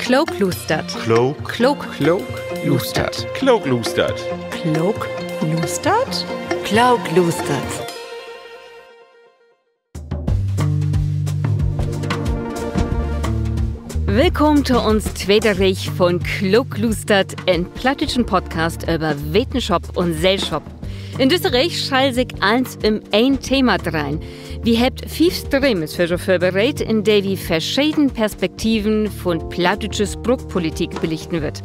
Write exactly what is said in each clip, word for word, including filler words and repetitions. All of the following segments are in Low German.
Klookluustert. Klook. Klook. Klookluustert. Klookluustert. Klookluustert. Klookluustert. Willkamen to uns tweete Reeg von Klookluustert, en plattdüütschen Podcast över Wetenschop un Sellschop. In düsse Reeg schall sik allens üm een Thema dreihen. Wi hebbt fief Stremels för jo vörbereidt, in de wi verscheden Perspektiven vun plattdüütsche Spraakpolitik belichten wüllt.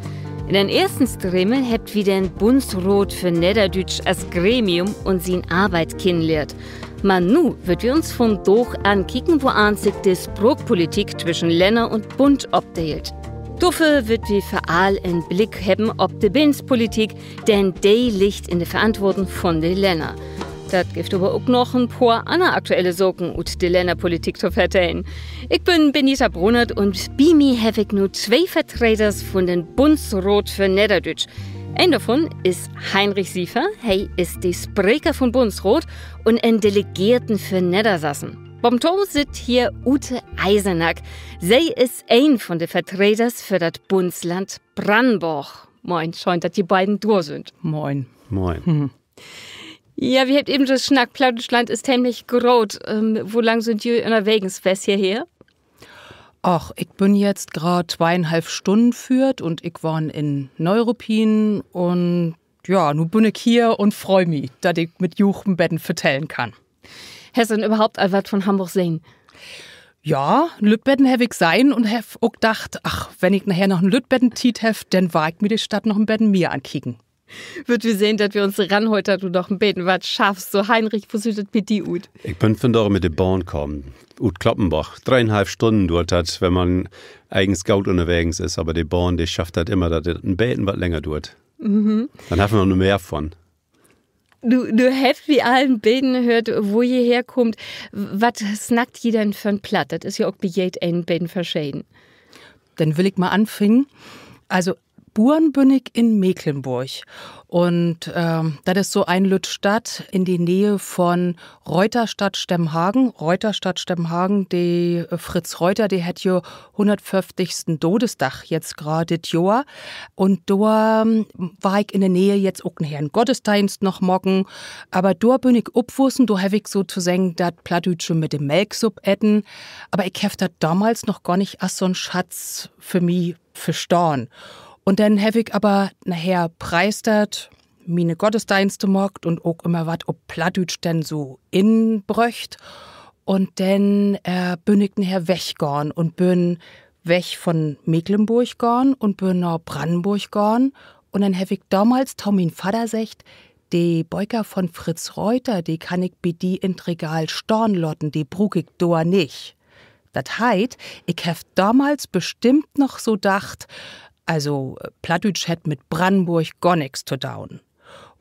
In den eersten Stremel hebbt wi den Bundsraat för Nedderdüütsch as Gremium un sien Arbeit kennenlehrt. Man nu wüllt wi uns vundaag ankieken, woans sik de Spraakpolitik twüschen Länner un Bund opdeelt. Dorför wüllt wi vör all en Blick hebben op de Billenspolitik, denn de liggt in de Verantwoorden vun de Länner. Dat gifft aver ok noch en poor anner aktuelle Saken ut de Lännerpolitik to vertellen. Ik bün Benita Bronert un bi mi heff ik nu twee Vertreders vun den Bundsraat för Nedderdüütsch. Een dorvun is Heinrich Siefer. He is de Spreker vun Bundsraat un en Delegeerten för Neddersassen. Baven to sitt hier Ute Eisenack. Se is een vun de Vertreders för dat Bundsland Brannenborg. Moin, schöön, dat ji beiden dor sünd. Moin. Moin. Ja, wi hebbt even so snackt, Plattdüütschland is temlich groot. Wo lang sünd ji ünnerwegens west hierher? Ach, ik bün jetzt graad tweeunhalf Stunnen föhrt un ik wahn in Neuruppin un ja, nu bün ik hier un frei mi, dat ik mit jo en beten vertellen kann. Hest du denn överhaupt al wat vun Hamborg sehn? Ja, en lütt beten heff ik sehn un heff ok dacht, ach, wenn ik naher noch en lütt beten Tiet heff, denn warr ik mi de Stadt noch en beten mehr ankieken. Wüllt wi sehn, dat wi uns ranhoolt, dat du noch en beten wat schaffst. So, Heinrich, wo süht dat bi di ut? Ik bün vundaag mit de Bahn kamen. Ut Cloppenborg. Dreeunhalf Stunnen duert dat, wenn man egens goot ünnerwegens is. Aver de Bahn, de schafft dat immer, dat dat en beten wat länger duert. Denn hebbt wi noch mehr vun. Nu hebbt wi al en beten höört, wo ji herkaamt. Wat snackt ji denn för 'n Platt? Dat is ja ok bi jedeen beten verscheden. Denn will ik mal anfangen. Also, boren bün ik in Mekelnborg. Un dat is so en lütt Stadt in de Neeg vun Reuterstadt-Stemmhagen. Reuterstadt-Stemmhagen, de Fritz Reuter, de hett jo hunnertföfftigsten Dodesdag jetzt graad dit Johr. Un dor warr ik in de Neeg jetzt ok naher en Gottesdeenst noch maken. Aver dor bün ik opwussen, dor heff ik sotoseggen dat Plattdüütsche mit de Melksupp eten. Aver ik heff dat domals noch gor nich as so'n Schatz för mi verstahn. Un denn heff ik aver naher preistert, miene Gottesdeenste maakt un ok ümmer wat op Plattdüütsch denn so inbröcht. Un denn bün ik naher weggahn un bün weg vun Mekelnborg gahn un bün na Brannenborg gahn. Un denn heff ik domals to mien Vadder seggt: De Böker vun Fritz Reuter, de kann ik bi di in't Regal stahn laten, de bruuk ik dor nich. Dat heet, ik heff domals bestimmt noch so dacht, also, Plattdüütsch hett mit Brannenborg gor nix to doon.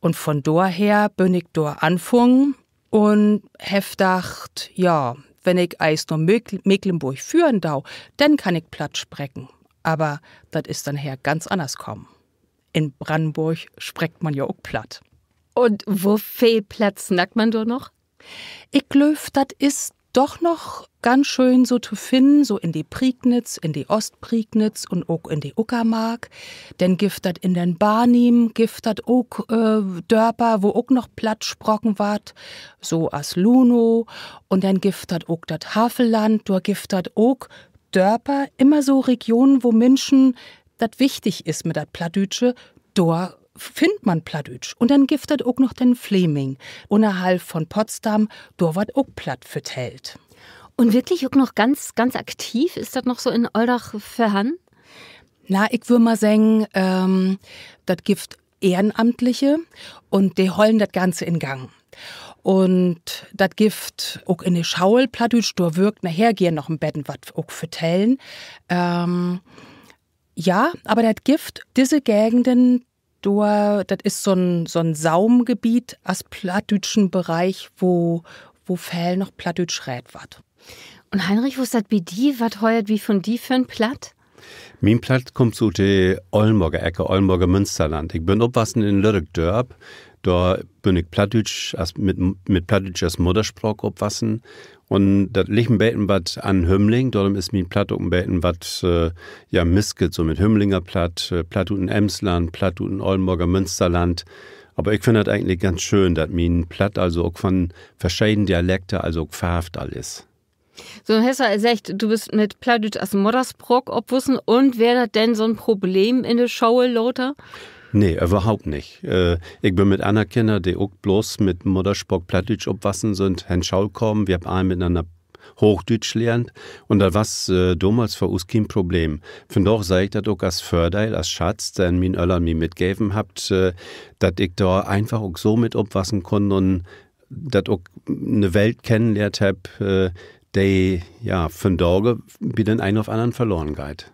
Un vun dorher bün ik dor anfungen un heff dacht, ja, wenn ik eerst na Mekelnborg föhren do, denn kann ik Platt spreken. Aver dat is denn naher ganz anners kamen. In Brannenborg spreckt man ja ok Platt. Un wo veel Platt snackt man dor noch? Ik glööv, dat is doch noch ganz schöön so to finnen, so in de Prignitz, in de Oostprignitz un ok in de Uckermark. Denn gifft dat in den Barnim, gifft dat ok Dörper, wo ok noch Platt spraken warrt, so as Luno. Un denn gifft dat ok dat Havelland, dor gifft dat ok Dörper, immer so Regionen, wo Minschen dat wichtig is mit dat Plattdüütsche, dor finnt man Plattdüütsch. Un denn gifft dat ok noch den Fleming, ünnerhalf vun Potsdam, dor warrt ok Platt vertellt. Un wirklich ok noch ganz, ganz aktiv, is dat noch so in Alldag vörhannen? Na, ik würr mal seggen, dat gifft Ehrenamtliche un de hollen dat Ganze in Gang. Un dat gifft ok in de School Plattdüütsch, dor wörr ik naher geern noch en beten wat ok vertellen. Ja, aver dat gifft disse Gegenden, dor, dat is so'n, so'n Saumgebiet as plattdüütschen Bereich, wo, wo veel noch Plattdüütsch reedt warrt. Un Heinrich, wo is dat bi di? Wat höört wi vun di för 'n Platt? Mien Platt kummt so ut de Ollnborger Eck, Ollnborger Münsterland. Ik bün opwussen in Lüttdörp. Dor bün ik Plattdüütsch as, mit, mit Plattdüütsch as Mudderspraak opwussen. Un dat liggt en beten wat an Hümmling, dorüm is mien Platt ok en beten wat, äh, ja, miskelt, so mit Hümmlinger Platt, äh, Platt ut 'n Emsland, Platt ut 'n Ollnborger Münsterland. Aver ik finn dat egentlich ganz schöön, dat mien Platt also ok von verscheden Dialekte also ok farvt al is. So, hest du al seggt, du büst mit Plattdüütsch as Mudderspraak opwussen, un weer dat denn so'n Problem in de School later? Nee, överhaupt nich. Äh, ik bün mit anner Kinner, de ok bloots mit Mudderspraak Plattdüütsch opwussen sünd, hen School kamen. Wi hebbt all mit'nanner Hoochdüütsch lehrt. Un dat was, äh, domals för us keen Problem. Vondaag seh ik dat ok as Vördeel, as Schatz, den mien Öllern mi mitgeven hebbt, äh, dat ik dor eenfach ok so mit opwussen kunn un dat ok 'ne Welt kennenlehrt hebb, äh, de, ja, vondaag bi den een of annern verloren geiht.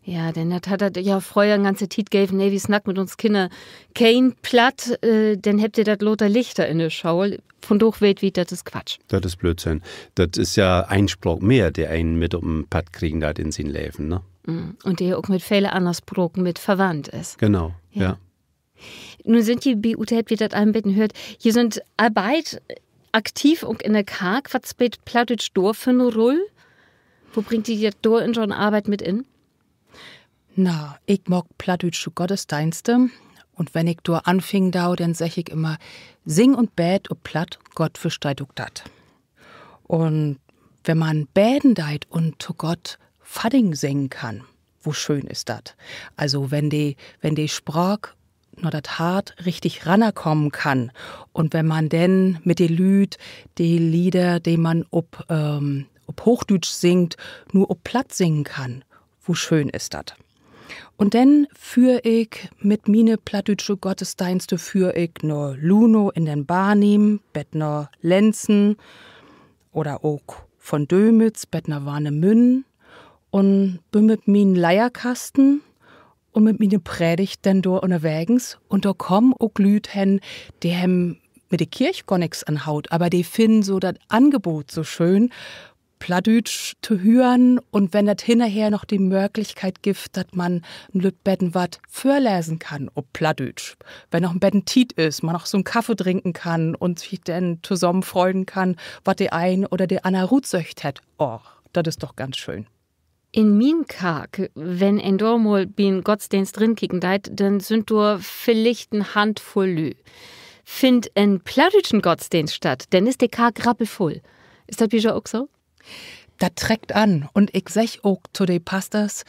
Ja, denn dat hett dat ja fröher en ganze Tiet geven, nee, wi snackt mit uns Kinner keen Platt, äh, denn hebbt de dat later lichter in de School. Vondaag weet wi, dat is Quatsch. Dat is Blödsinn. Dat is ja een Spraak mehr, de een mit op en Padd kriegen deit in sien Leven, ne? Un de ok mit vele anner Spraken mit verwandt is. Genau, ja. Nu sünd ji bi Uthe, hebbt wi dat al en beten höört, ji sünd all beid aktiv ok in de Kark. Wat speelt Plattdüütsch dor för 'ne Rull? Wo bringt di dat dor in jo'n Arbeit mit in? Na, ik maak plattdüütsche Gottesdeenste. Un wenn ik dor anfingen do, denn segg ik immer: Sing un beed op Platt, Gott versteiht ok dat. Un wenn man beden deit un to Gott Fadding singen kann, wo schöön is dat? Also, wenn de, wenn de Spraak na dat Hart richtig rannerkamen kann un wenn man denn mit de Lüüd de Lieder, de man op, ähm, op Hoochdüütsch singt, nu op Platt singen kann, wo schöön is dat? Un denn führ ik mit miene plattdüütsche Gottesdeenste, führ ik na Luno in den Barnim, bet na Lenzen oder ok von Dömitz bet na Warnemünn un bün mit mien Leierkasten un mit miene Predigt denn dor ünnerwegens. Un dor kamen ok Lüüd hen, de hebben mit de Kirch gor nix an Hoot, aver de finnen so dat Angebot so schöön, Plattdüütsch to hören. Un wenn dat hinnerher noch de Mööglichkeit gifft, dat man en lütt beten wat vörlesen kann op Plattdüütsch, wenn noch en beten Tiet is, man noch so'n Kaffee drinken kann un sik denn tosamen freuen kann, wat de een oder de anner rutsöcht hett, och, dat is doch ganz schöön. In mien Kark, wenn een dor mal bi'n Gottsdeenst rinkieken deit, denn sünd dor villicht en Handvull Lüüd. Finnt en plattdüütschen Gottsdeenst statt, denn is de Kark rappelvull. Is dat bi jo ok so? Dat treckt an. Un ik segg ok to de Pasters: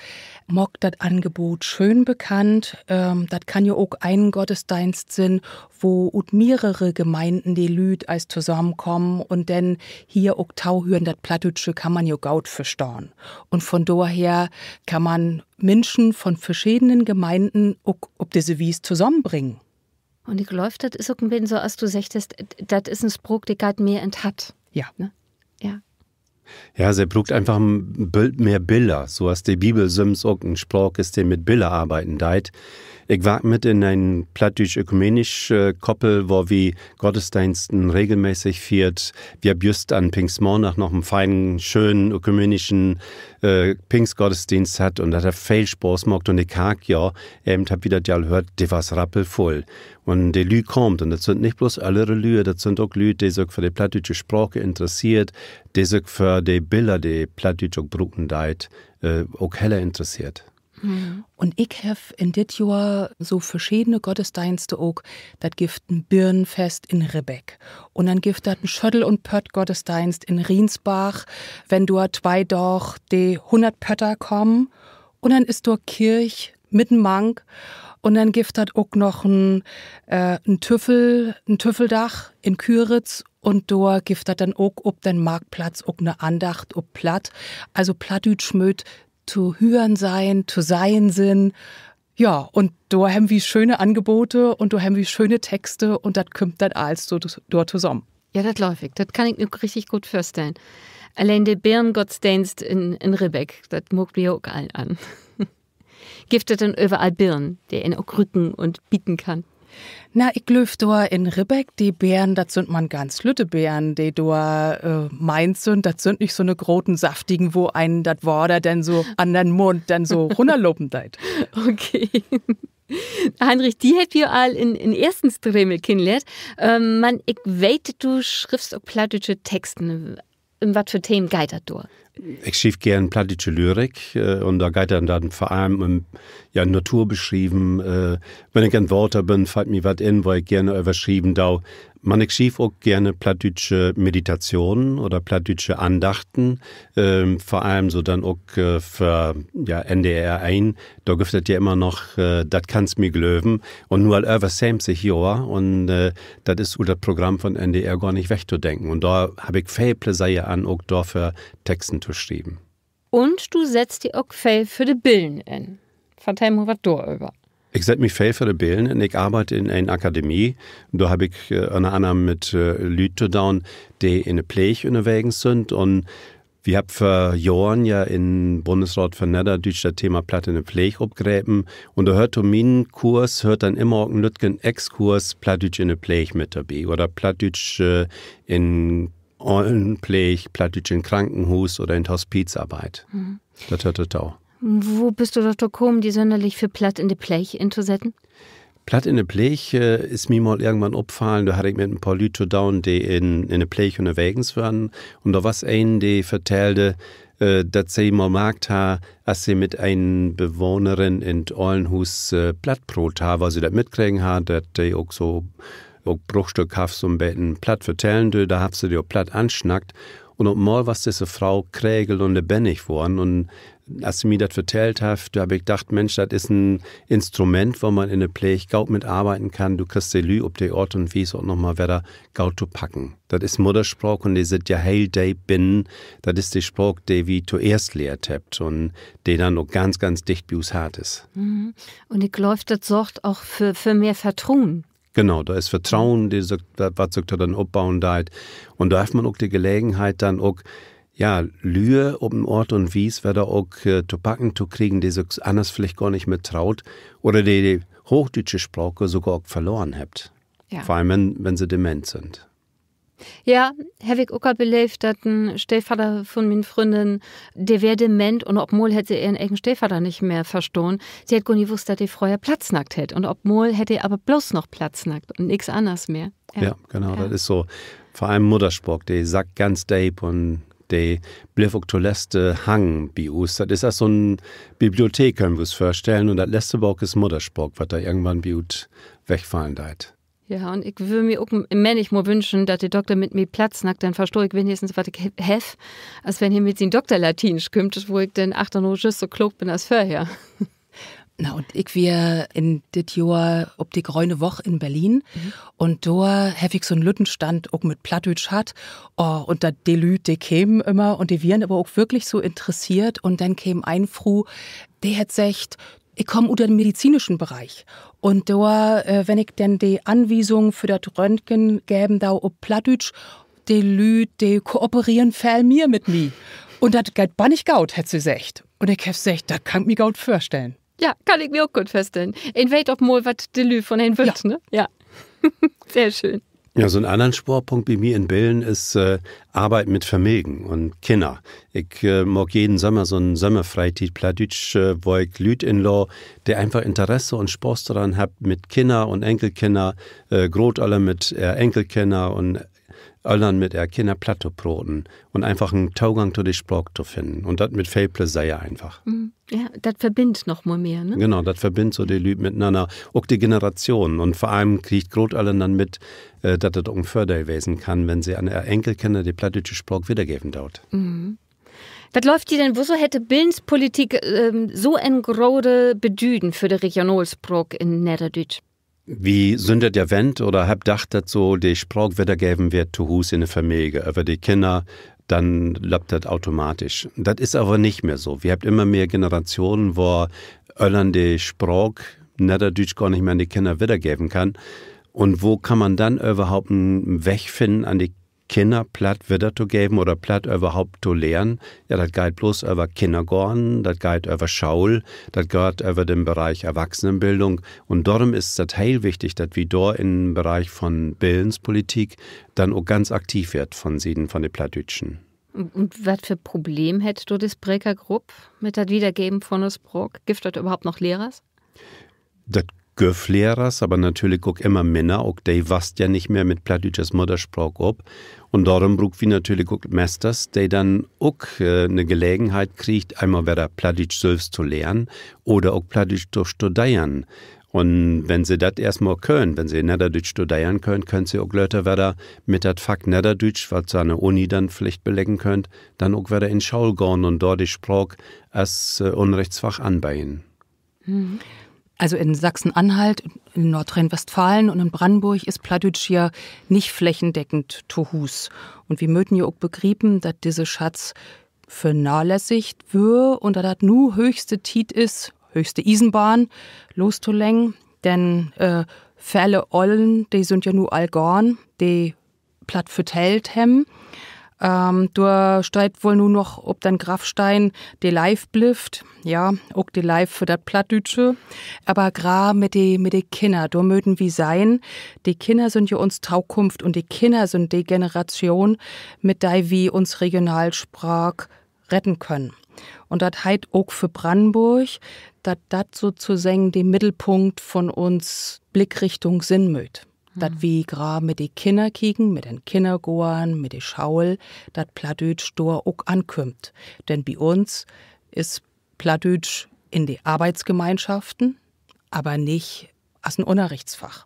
Maakt dat Angebot schöön bekannt. Ähm, dat kann ja ok een Gottsdeenst sien, wo ut mehrere Gemeinden de Lüüd eerst tosamenkamen un denn hier ok tohören, dat Plattdüütsche kann man ja goot verstahn. Un von dorher kann man Minschen von verschedenen Gemeinden ok op disse Wies tosamenbringen. Un ik glööv, dat is ok en beten so, as du seggt hest, dat is en Spraak, de geiht mehr in't Hart. Ja. Ja, se bruukt eenfach en Bült mehr Biller, so as de Bibel sülvst ok en Spraak is, de mit Biller arbeiden deit. Ik wark mit in en plattdüütsch-ökumenisch, äh, Koppel, wo wi Gottsdeensten regelmäßig fiert. Wi hebbt jüst an Pingstmaandag noch en feinen, schönen ökumenischen, äh, Pingstgottsdeenst hatt un dat hett veel Spaaß maakt un de Kark, ja, even hebbt wi dat ja al höört, de was rappelvull. Un de Lüüd kaamt, un dat sünd nich bloots öllere Lüüd, dat sünd ok Lüüd, de sük för de plattdüütsche Sprake interesseert, de sük för de Biller, de Plattdüütsch ok bruken deit, äh, ok heller interesseert. Un ik heff in dit Johr so verschedene Gottsdeenste ok, dat gifft en Birnenfest in Ribbeck. Un denn gifft dat en Schöttel- un Pött-Gottsdeenst in Riensbarg, wenn dor twee Daag de hunnert Pötter kamen. Un denn is dor Kirch mittenmank. Un denn gifft dat ok noch en, äh, en Tüffel-, en Tüffeldag in Kyritz. Un dor gifft dat denn ok op den Marktplatz ok 'ne Andacht op Platt. Also Plattdüütsch mööt to hören sien, to sehn sien. Ja, un dor hebben wi schöne Angebote un dor hebben wi schöne Texte un dat kümmt denn allens so dor tosamen. Ja, dat glööv ik. Dat kann ik mi ok richtig goot vörstellen. Alleen de Birnengottsdeenst in, in Ribbeck, dat maakt mi ok al an. Gifft dat denn överall Birnen, de een ok rüken un bieten kann? Na, ik glööv, dor in Ribbeck, de Beern, dat sünd man ganz lütte Beern, de dor meint sünd. Dat sünd nich so 'ne groten, saftigen, wo een dat Water denn so an den Mund denn so runnerlopen deit. Okay. Heinrich, di hebbt wi all in, in eersten Stremel kennenlehrt. Man ik weet, du schriffst ok plattdüütsche Texten. Üm wat för Themen geiht dat dor? Ik schriev geern plattdüütsche Lyrik, un dor geiht dat denn vör allem üm, ja, Natur beschrieven. Wenn ik an 't Water bün, fallt mi wat in, wo ik geern över schrieven do. Man ik schriev ok geern plattdüütsche Meditationen oder plattdüütsche Andachten, vör allem so denn ok för, ja, N D R een. Dor gifft dat ja immer noch Dat kannst mi glöven. Un nu al över söventig Johr. Un dat is ut dat Programm von N D R gor nich wegtodenken. Un dor heff ik veel Pleseer an, ok dorför Texten to schrieven. Un du settst di ok veel för de Billen in. Vertell mal wat doröver. Ik sett mi veel för de Billen in. Ik arbeid in en Akademie. Dor heff ik ünner annern mit Lüüd to doon, de in de Pleeg ünnerwegens sünd. Un wi hebbt vör Johren ja in Bundsraat för Nedderdüütsch dat Thema Platt in de Pleeg opgrepen. Un dor höört to mien Kurs, höört denn immer ok en lüttken Exkurs Plattdüütsch in de Pleeg mit dorbi. Oder Plattdüütsch in Ollenpleeg, Plattdüütsch in Krankenhuus oder in 't Hospizarbeit. Dat höört dorto. Wo büst du dorto kamen, di sünnerlich för Platt in de Pleeg intosetten? Platt in de Pleeg is mi mal irgendwann opfallen, dor harr ik mit en poor Lüüd to doon, de in, in de Pleeg ünnerwegens weren. Un dor was een, de vertellde, dat se mal markt harr, as se mit en Bewohnerin in 't Ollenhuus Platt proot harr, wiel se dat mitkregen harr, dat de ok so, ok Bruchstück haff, so 'n beten Platt vertellen dee, dor haff se de op Platt ansnackt. Un op mal was disse Fro kregel un lebennig worrn. Un as se mi dat vertellt haff, dor heff ik dacht, Mensch, dat is en Instrument, wo man in de Pleeg goot mit arbeiden kann. Du kriggst de Lüüd op de Oort un Wies ok noch mal wedder goot to packen. Dat is Mudderspraak un de sitt ja heel deep binnen. Dat is de Spraak, de wi toeerst lehrt hebbt un de denn ok ganz, ganz dicht bi us Hart is. Un ik glööv, dat sorgt ok för, för mehr Vertroen. Genau, dor is Vertroen, de sük, wat sük dor denn opbauen deit. Un dor hett man ok de Gelegenheit, denn ok, ja, Lüe op en Oort un Wies wedder ok to packen to kriegen, de sük anners villicht gor nich mehr troot oder de de hoochdüütsche Spraak sogor ok verloren hebbt. Vör allem, wenn se dement sünd. Ja, heff ik ok al beleevt, dat en Steefvadder von mien Fründin, de weer dement un op mal hett se ehren egen Steefvadder nich mehr verstahn. Se hett gor nich wusst, dat de fröher Platt snackt hett. Un op mal hett de aver bloots noch Platt snackt un nix anners mehr. Ja, genau, dat is so. Vör allem Mudderspraak, de sackt ganz deep un de blifft ok toletzt hangen bi us. Dat is as so 'n Bibliothek, köönt wi us vörstellen. Un dat letzte Book is Mudderspraak, wat dor irgendwann bi us wegfallen deit. Ja, un ik wöör mi ok männichmal wünschen, dat de Dokter mit mi Platt snackt, denn verstah ik wenigstens, wat ik heff, as wenn he mit sien Dokterlatiensch kümmt, wo ik denn achterna jüst so klook bün as vörher. Na, un ik weer in dit Johr op de Gröne Woch in Berlin. Un dor heff ik so 'n lütten Stand ok mit Plattdüütsch hatt. Un dat, de Lüüd, de kemen ümmer un de wieren aver ok würklich so interesseert. Un denn keem en Fru, de hett seggt, ik kaam ut den medizinischen Bereich. Un dor, wenn ik denn de Anwiesung för dat Röntgen geven do op Plattdüütsch, de Lüüd, de koopereren veel mehr mit mi. Un dat geiht bannig goot, hett se seggt. Un ik heff seggt, dat kann ik mi goot vörstellen. Ja, kann ik mi ok goot vörstellen. Een weet op mal, wat de Lüüd von een wüllt, ne? Ja. Sehr schöön. Ja, so 'n annern Swoorpunkt bi mi in Billen is Arbeit mit Familien un Kinner. Ik maak jeden Sömmer so 'n Sömmerfreetiet Plattdüütsch, wo ik Lüüd inlaa, de eenfach Interesse un Spaaß doran hebbt, mit Kinner un Enkelkinner, Grootöllern mit ehr Enkelkinner un Öllern mit ehr Kinner Platt to proten un eenfach en Togang to de Spraak to finnen. Un dat mit veel Pläseer eenfach. Ja, dat verbinnt noch mal mehr, ne? Genau, dat verbinnt so de Lüüd mitenanner, ok de Generationen. Un vör allem kriegt Grootöllern denn mit, dat dat ok en Vördeel wesen kann, wenn se an ehr Enkelkinner de plattdüütsche Spraak wiedergeven doot. Wat glöövt ji denn, woso hett de Billenspolitik so en grote Bedüden för de Regionalspraak in Nedderdüütsch? Wi sünd dat ja wennt oder hebbt dacht, dat so de Spraak wiedergeven warrt to Huus in de Familie, över de Kinner, denn löppt dat automatisch. Dat is aver nich mehr so. Wi hebbt immer mehr Generationen, wo Öllern de Spraak Nedderdüütsch gor nich mehr an de Kinner wiedergeven kann. Un wo kann man denn överhaupt en Weg finnen, an de Kinner Platt wiedertogeven oder Platt överhaupt to lehren, ja, dat geiht bloots över Kinnergoorn, dat geiht över School, dat geiht över den Bereich Erwachsenenbildung. Un dorüm is dat heel wichtig, dat wi dor in den Bereich von Billenspolitik denn ok ganz aktiv weert von Sieden von de Plattdüütschen. Un, un wat för Problem hett dor de Sprekergrupp mit dat Wiedergeven von de Spraak? Gifft dat överhaupt noch Lehrers? Dat gifft Lehrers, aver natürlich ok immer minner. Ok de wasst ja nich mehr mit Plattdüütsch as Mudderspraak op. Un dorüm bruukt wi natürlich ok Mesters, de denn ok, äh, 'ne Gelegenheit kriegt, eenmal wedder Plattdüütsch sülvst to lehren oder ok Plattdüütsch to studeren. Un wenn se dat eerstmal köönt, wenn se Nedderdüütsch studeren köönt, köönt se ok later wedder mit dat Fack Nedderdüütsch, wat se an de Uni denn villicht beleggen köönt, denn ok wedder in School gahn un dor de Spraak as, äh, Ünnerrichtsfach anbeden. Also in Sachsen-Anhalt, in Nordrhein-Westfalen un in Brannenborg is Plattdüütsch hier nich flächendeckend to Huus. Un wi möten ja ok begriepen, dat disse Schatz vernachlässigt wöör un dat dat nu hööchste Tiet is, hööchste Iesenbahn, lostoleggen. Denn, äh, vele Ollen, de sünd ja nu all gahn, de Platt vertellt hebben. Ähm, dor steiht woll nu noch op den Graffsteen: De Leiv blifft. Ja, ok de Leiv för dat Plattdüütsche. Aver graad mit de, mit de Kinner, dor möten wi sehn, de Kinner sünd ja uns Tokunft un de Kinner sünd de Generation, mit de wi uns Regionalspraak retten köönt. Un dat heet ok för Brannenborg, dat dat sotoseggen de Middelpunkt von uns Blickrichtung sien mööt. Dat wi graad mit de Kinner kieken, mit den Kinnergoorn, mit de School, dat Plattdüütsch dor ok ankümmt. Denn bi uns is Plattdüütsch in de Arbeitsgemeinschaften, aver nich as en Ünnerrichtsfach.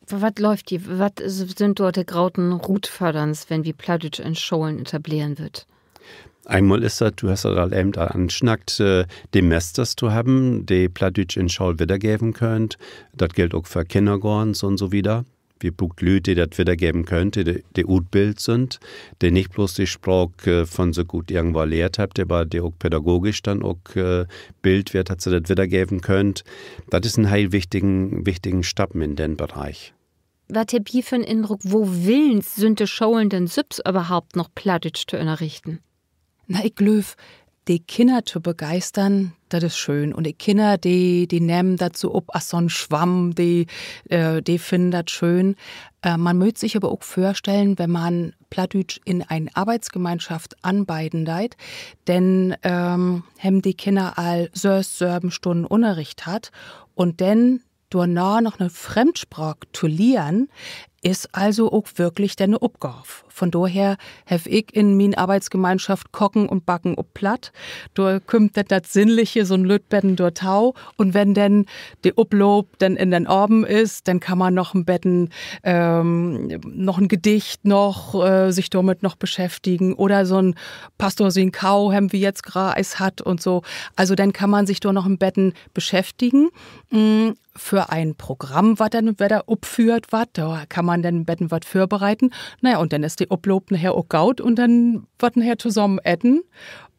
Wat glöövt ji, wat s-, sünd dor de groten Rutfordern, wenn wi Plattdüütsch in Scholen etableren wüllt? Eenmal is dat, du hest dat al even al ansnackt, äh, de Mesters to hebben, de Plattdüütsch in School wiedergeven köönt. Dat gellt ok för Kinnergoorns un so wieder. Wi bruukt Lüüd, de dat wiedergeven köönt, de, de utbillt sünd, de nich bloots de Spraak, äh, von sük ut irgendwo lehrt hebbt, aver de ok pädagogisch denn ok, äh, billt weert, dat se dat wiedergeven köönt. Dat is en heel wichtigen, wichtigen Stappen in den Bereich. Wat hebbt ji för 'n Indruck, wo willens sünd de Scholen denn sülvst överhaupt noch Plattdüütsch to ünnerrichten? Na, ik glööv, de Kinner to begeistern, dat is schöön. Un de Kinner, de, de nehmen dat so op as so'n Swamm, de, äh, de finnen dat schöön. Äh, man mööt sik aver ok vörstellen, wenn man Plattdüütsch in en Arbeitsgemeinschaft anbeden deit, denn, ähm, hebben de Kinner al söss, söven Stunnen Ünnerricht hatt un denn dorna noch 'ne Fremdspraak to lehren, is also ok würklich denn 'ne Opgaav. Von dorher heff ik in mien Arbeitsgemeinschaft Kocken un Backen op Platt. Dor kümmt denn dat Sinnliche so'n lütt beten dorto. Un wenn denn de Oploop denn in den Avend is, denn kann man noch en beten, ähm, noch en Gedicht noch, äh, sik dormit noch beschäftigen. Oder so'n Pastor sien Kau hebben wi jetzt graad eerst hatt un so. Also denn kann man sik dor noch en beten beschäftigen. Mm, för en Programm, wat denn wedder opföhrt warrt, dor kann man denn en beten wat vörbereiten. Na ja, un denn is de Oploop naher ok goot un denn warrt naher tosamen eten,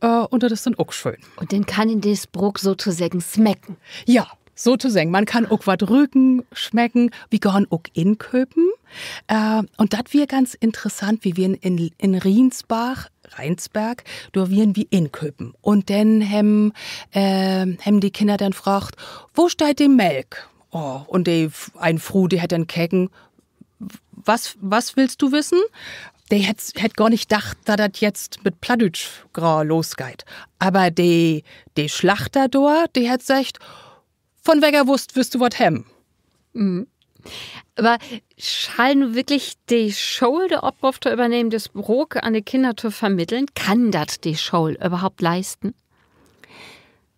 äh, un dat is denn ok schöön. Un denn kann een de Spraak sotoseggen smecken. Ja, sotoseggen. Man kann ok wat rüken, smecken. Wi gahn ok inköpen. Äh, un dat wier ganz interessant. Wi wieren in, in Riensberg, Rheinsberg, dor wieren wi inköpen. Un denn hebben, äh, hebben de Kinner denn fraagt: Wo steiht de Melk? Oh, un de F-, en Fru, de hett denn keken: Was, was willst du wissen? De hett, hett gor nich dacht, dat dat jetzt mit Plattdüütsch graad losgeiht. Aver de, de Slachter dor, de hett seggt: Von welker Wust wullt du wat hebben? Aver schall nu wirklich de School de Opgaav to övernehmen, de Spraak an de Kinner to vermitteln? Kann dat de School överhaupt leisten?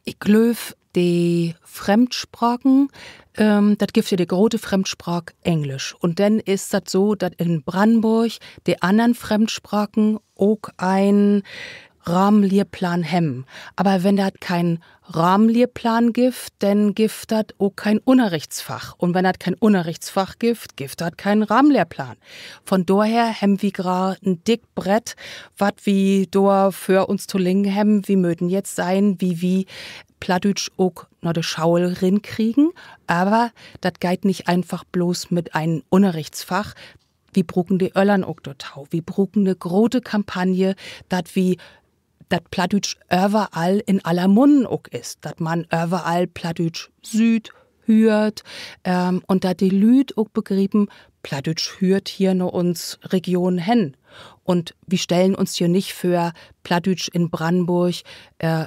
Ik glööv, de Fremdspraken, ähm, dat gifft ja de grote Fremdspraak Engelsch. Un denn is dat so, dat in Brannenborg de annern Fremdspraken ok en Rahmenlehrplan hebben. Aver wenn dat keen Rahmenlehrplan gifft, denn gifft dat ok keen Ünnerrichtsfach. Un wenn dat keen Ünnerrichtsfach gifft, gifft dat keen Rahmenlehrplan. Von dorher hebben wi graad en dick Brett, wat wi dor vör uns to liggen hebben. Wi möten jetzt sehn, wo wi Plattdüütsch ok na de School rinkriegen. Aver dat geiht nich eenfach bloots mit en Ünnerrichtsfach. wi bruken de Öllern ok dorto. Wi bruken 'ne grote Kampagne, dat wi, dat Plattdüütsch överall in aller Munnen ok is, dat man överall Plattdüütsch süht, hört, un dat de Lüüd ok begriepen, Plattdüütsch höört hier na uns Region hen. Un wi stellen uns hier nich vör, Plattdüütsch in Brannenborg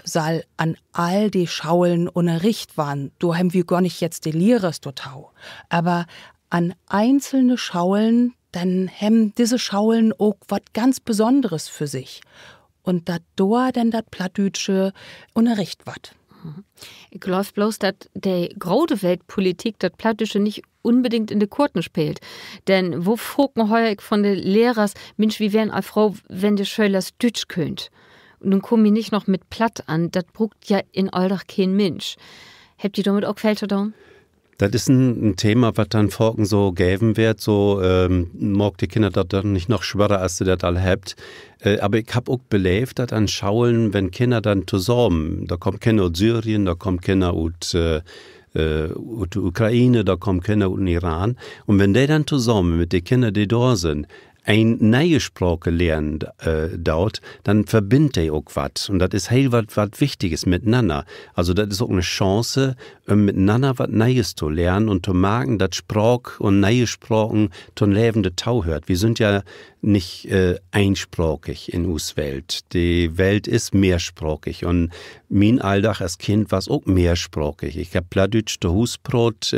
sall an all de Schaulen ünnerricht warrn. Dor hebbt wi gor nich jetzt de Lehrers dorto. Aver an einzelne Schaulen, denn hebbt disse Schaulen ok wat ganz Besonneres för sik. Un dat dor denn dat Plattdüütsche ünnerricht warrt. Ik glööv bloots, dat de grote Weltpolitik dat Plattdüütsche nich unbedingt in de Korten speelt. Denn wo faken höör ik von de Lehrers: Minsch, wi weren al froh, wenn de Schölers Düütsch köönt. Nu kaamt mi nich noch mit Platt an, dat bruukt ja in'n Alldag keen Minsch. Hebbt ji dormit ok veel to doon? Dat is en Thema, wat denn faken so geven warrt, so: Maakt de Kinner dat denn nich noch sworer, as se dat al hebbt? Aver ik hebb ok beleevt, dat an Schaulen, wenn Kinner denn tosamen, dor kaamt Kinner ut Syrien, dor kaamt Kinner ut ut de Ukraine, dor kaamt Kinner ut 'n Iran. Un wenn de denn tosamen mit de Kinner, de dor sünd, en ne'e Sprake lehren doot, denn verbinnt de ok wat. Un dat is heel wat, wat Wichtiges mit'nanner. Also dat is ok 'ne Chance, üm mit'nanner wat Ne'es to lehren un to marken, dat Spraak un ne'e Spraken to'n Leven dorto höört. Wi sünd ja nich eensprakig in us Welt. De Welt is mehrsprakig un mien Alldag as Kind was ok mehrsprakig. Ik hebb Plattdüütsch to Huus praat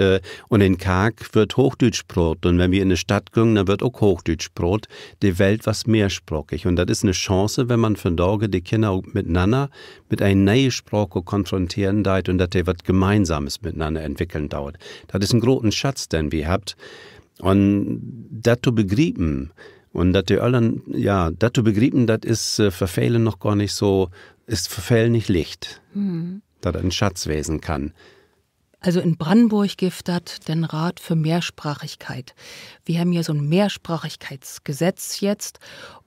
un in Kark wöör Hoochdüütsch praat. Un wenn wi in de Stadt güngen, denn wöör ok Hoochdüütsch praat. De Welt was mehrsprakig. Un dat is 'ne Chance, wenn man vandage de Kinner ok mit'nanner mit en ne'e Sprake konfronteren deit un dat de wat Gemeinsames mit'nanner entwickeln doot. Dat is en groten Schatz, den wi hebbt. Un dat to begriepen, un dat de Öllern, ja, dat to begriepen, dat is för vele noch gor nich so, is för vele nich licht, dat dat en Schatz wesen kann. Also in Brannenborg gifft dat den Raat för Mehrsprachigkeit. Wi hebbt ja so 'n Mehrsprachigkeitsgesetz jetzt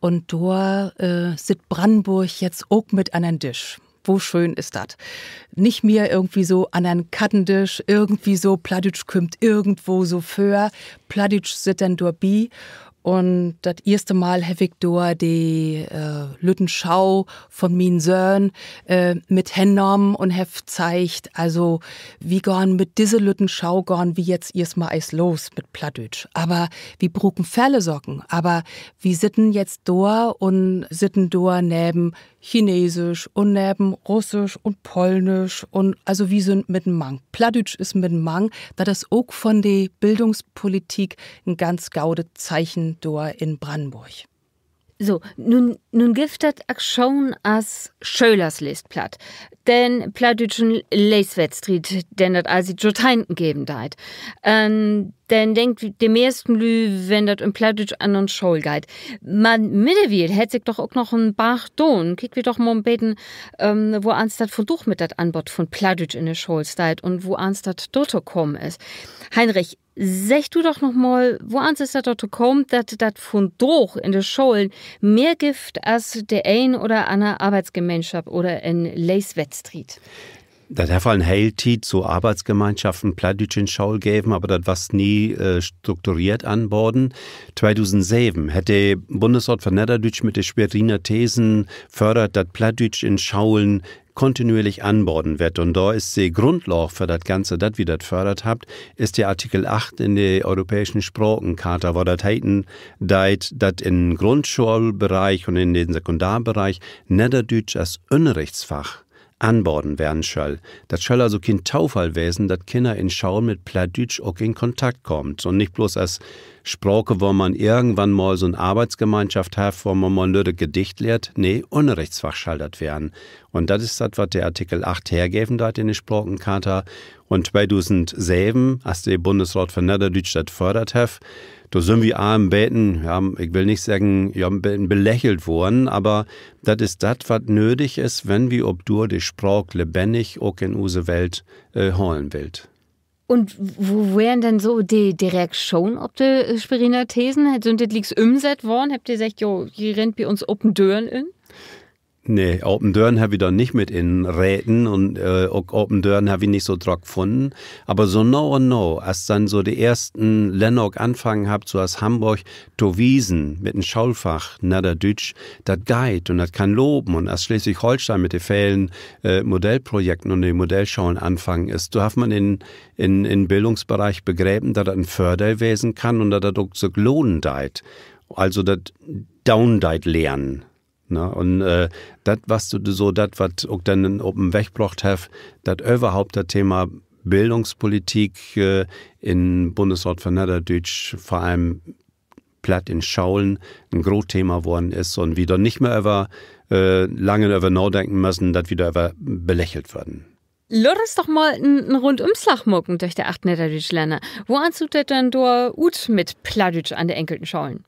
un dor sitt Brannenborg jetzt ok mit an den Disch. Wo schöön is dat? Nich mehr irgendwie so an den Kattendisch, irgendwie so, Plattdüütsch kümmt irgendwo so vör, Plattdüütsch sitt denn dorbi. Un dat eerste Mal heff ik dor de lütten Schau von mien Söhn mit hennahmen un heff zeigt, also, wi gahn mit disse lütten Schau gahn wi jetzt eerstmal eerst los mit Plattdüütsch. Aver wi bruken vele Saken, aver wi sitten jetzt dor un sitten dor neven Chinesisch un neven Russisch un Polnisch un, also, wi sünd mittenmang. Plattdüütsch is mittenmang. Dat is ok von de Bildungspolitik en ganz godet Teichen dor in Brannenborg. So, nu gifft dat Akschoon as Schölers leest Platt, den plattdüütschen Leeswettstriet, den dat al siet Johrteihnten geven deit. Denn denkt de mehrsten Lüüd, wenn dat üm Plattdüütsch an uns School geiht. Man middewiel hett sik doch ok noch en Barg daan. Kiekt wi doch mal en beten, woans dat vundaag mit dat Anbott von Plattdüütsch in de School steiht un woans dat dorto kamen is. Heinrich, segg du doch noch mal, woans is dat dorto kamen, dat dat vundaag in de Scholen mehr gifft as de een oder anner Arbeitsgemeenschop oder en Leeswettstriet? Dat hett al en heel Tiet so Arbeitsgemeinschaften Plattdüütsch in School geven, aver dat was nie struktureert anbaden. Hett de Bundesraat för Nedderdüütsch mit de Schweriner Thesen fördert, dat Plattdüütsch in Scholen kontinuierlich anbaden warrt. Un dor is de Grundlaag för dat Ganze, dat wi dat fördert hebbt, is de Artikel acht in de Europääschen Sprakencharta, wo dat heten deit, dat in'n Grundschoolbereich un in den Sekundarbereich Nedderdüütsch as Ünnerrichtsfach anbaden weern schall. Dat schall also kien Tofall wesen, dat Kinner in School mit Plattdüütsch ok in Kontakt kaamt. Un nich blots as Sprake, wo man irgendwann mal so 'n Arbeitsgemeinschaft hett, wo man mal 'n lütt Gedicht lehrt. Nee, Ünnerrichtsfach schall dat weern. Un dat is dat, wat de Artikel acht hergeven deit in de Sprakencharta. Un as de Bundesraat för Nedderdüütsch dat fördert hett, dor sünd wi all en beten, ja, ik will nich seggen, ja, en beten belächelt worrn, aver dat is dat, wat nödig is, wenn wi op Duer de Spraak lebennig ok in use Welt halen willt. Un wo weren denn so de, de Reakschonen op de Schweriner Thesen? Sünd de glieks ümsett worrn? Hebbt de seggt: Jo, ji rennt bi uns open Dören in? Nee, apen Dören hebbt wi dor nich mit inreten un, äh, ok apen Dören hebbt wi nich so drock funnen. Aver so na un na, as denn so de eersten Länner ok anfangen hebbt, so as Hamborg, to wiesen mit en Schoolfach Nedderdüütsch, dat geiht un dat kann lopen, un as Sleswig-Holsteen mit de velen, äh, Modellprojekten un de Modellscholen anfangen is, dor hett man in, in, in Bildungsbereich begrepen, dat dat en Vördeel wesen kann un dat dat ok sük lohnen deit. Also dat doon deit lehren. Ne? Un, äh, dat was so, so dat, wat ok denn op en Weg brocht hett, dat överhaupt dat Thema Bildungspolitik, äh, in Bundesraat för Nedderdüütsch vör allem Platt in Scholen en groot Thema worrn is un wi dor nich mehr över, äh, lange över nadenken müssen, dat wi dor över belächelt wörrn. Laat uns doch mal en, en Rundümslag maken dörch de acht nedderdüütsch Länner. Woans süht dat denn dor ut mit Plattdüütsch an de enkelten Scholen?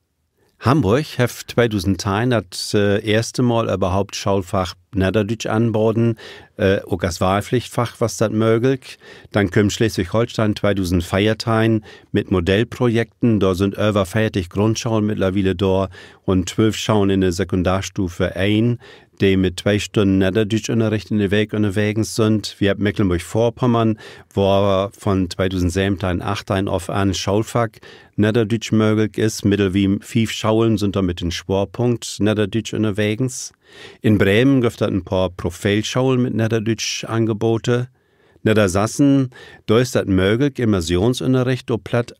Hamborg hett tweedusendteihn dat, äh, eerste Mal överhaupt Schoolfach Nedderdüütsch anbaden. Äh, ok as Wahlpflichtfach was dat mööglich. Denn keem Sleswig-Holsteen tweedusendveerteihn mit Modellprojekten. Dor sünd över veertig Grundscholen mittlerwiele dor un twölf Scholen in de Sekundarstufe een, de mit twee Stünnen Nedderdüütschünnerricht in de Week ünnerwegens sünd. Wi hebbt Mekelnborg-Vörpommern, wor von tweedusendseventeihn, achtteihn of an Schoolfach Nedderdüütsch mööglich is. Middewiel fief Scholen sünd dor mit den Swoorpunkt Nedderdüütsch ünnerwegens. In Bremen gifft dat en poor Profeelscholen mit Nedderdüütsch-Angebote. Neddersassen, dor is dat mööglich, Immersionsünnerricht op Platt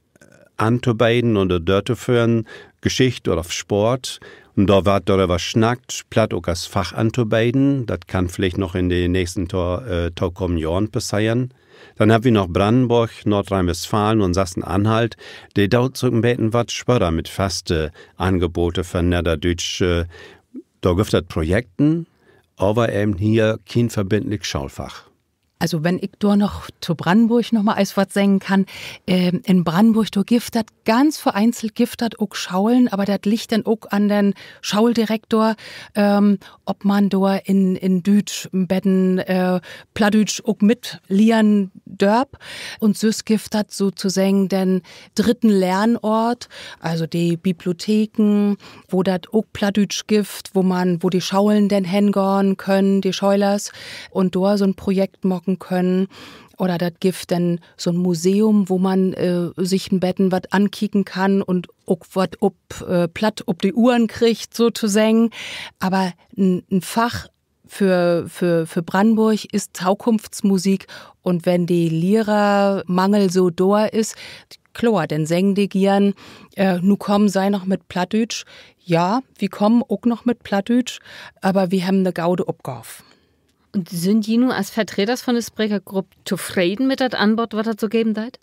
antobeiden un dor dörtoföhren, Geschicht oder Sport. Un dor warrt doröver snackt, Platt ok as Fach antobeiden. Dat kann villicht noch in de nächsten to-, äh, tokamen Johren passeren. Denn hebbt wi noch Brannenborg, Noordrhien-Westfalen un Sassen-Anhalt. De doot sük en beten wat swörer mit faste Angebote för Nedderdüütsch. Äh, dor gifft dat Projekten, aver even hier keen verbindlich Schoolfach. Also, wenn ik dor noch to Brannenborg noch mal eens wat seggen kann, ähm, in Brannenborg, dor gifft dat ganz vereinzelt, gifft dat ok Scholen, aver dat liggt denn ok an den Schooldirektor, ähm, of man dor in, in Düütsch en beten, äh, Plattdüütsch ok mitlehren dörv. Un süss gifft dat sotoseggen den drüdden Lernort, also de Bibliotheken, wo dat ok Plattdüütsch gifft, wo man, wo de Scholen denn hengahn köönt, de Schölers, un dor so'n Projekt maken köönt. Oder dat gifft denn so'n Museum, wo man, äh, sik en beten wat ankieken kann un ok wat op, äh, Platt op de Uhren kriggt, sotoseggen. Aver en, en Fach för, för, för Brannenborg is Tokunftsmusik. Un wenn de Lehrermangel so dor is, kloor, denn seggen de geern, äh, nu kaamt Se noch mit Plattdüütsch. Ja, wi kaamt ok noch mit Plattdüütsch, aver wi hebbt 'ne gode Opgaav. Un sünd ji nu as Vertreders von de Sprekergrupp tofreden mit dat Anbott, wat dat so geven deit?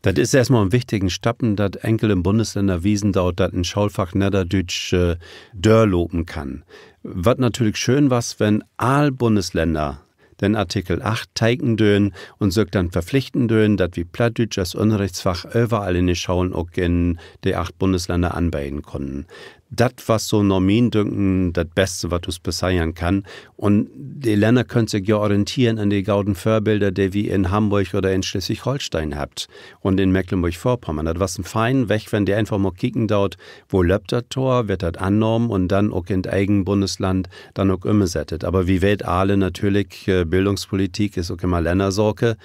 Dat is eerstmal en wichtigen Stappen, dat enkele Bundeslänner wiesen doot, dat en Schoolfach Nedderdüütsch, äh, dörlopen kann. Wat natürlich schöön was, wenn all Bundeslänner den Artikel acht teken döön un sük denn verpflichten döön, dat wi Plattdüütsch as Ünnerrichtsfach överall in de Scholen ok in de acht Bundeslänner anbeden kunnen. Dat was so na mien Dünken dat Beste, wat us passeren kann. Un de Länner köönt sik ja orienteren an de goden Vörbilder, de wi in Hamborg oder in Sleswig-Holsteen hebbt un in Mekelnborg-Vörpommern. Dat was en feinen Weg, wenn de eenfach mal kieken doot, wo löppt dat dor, warrt dat annahmen un denn ok in't egen Bundesland denn ok ümsett. Aver wi weet alle natürlich, äh, Bildungspolitik is ok jümmer Lännersake.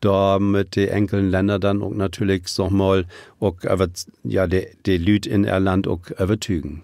Dor mööt de enkelen Länner denn ok natürlich, sag mal, ok över, ja, de, de Lüüd in ehr Land ok övertügen.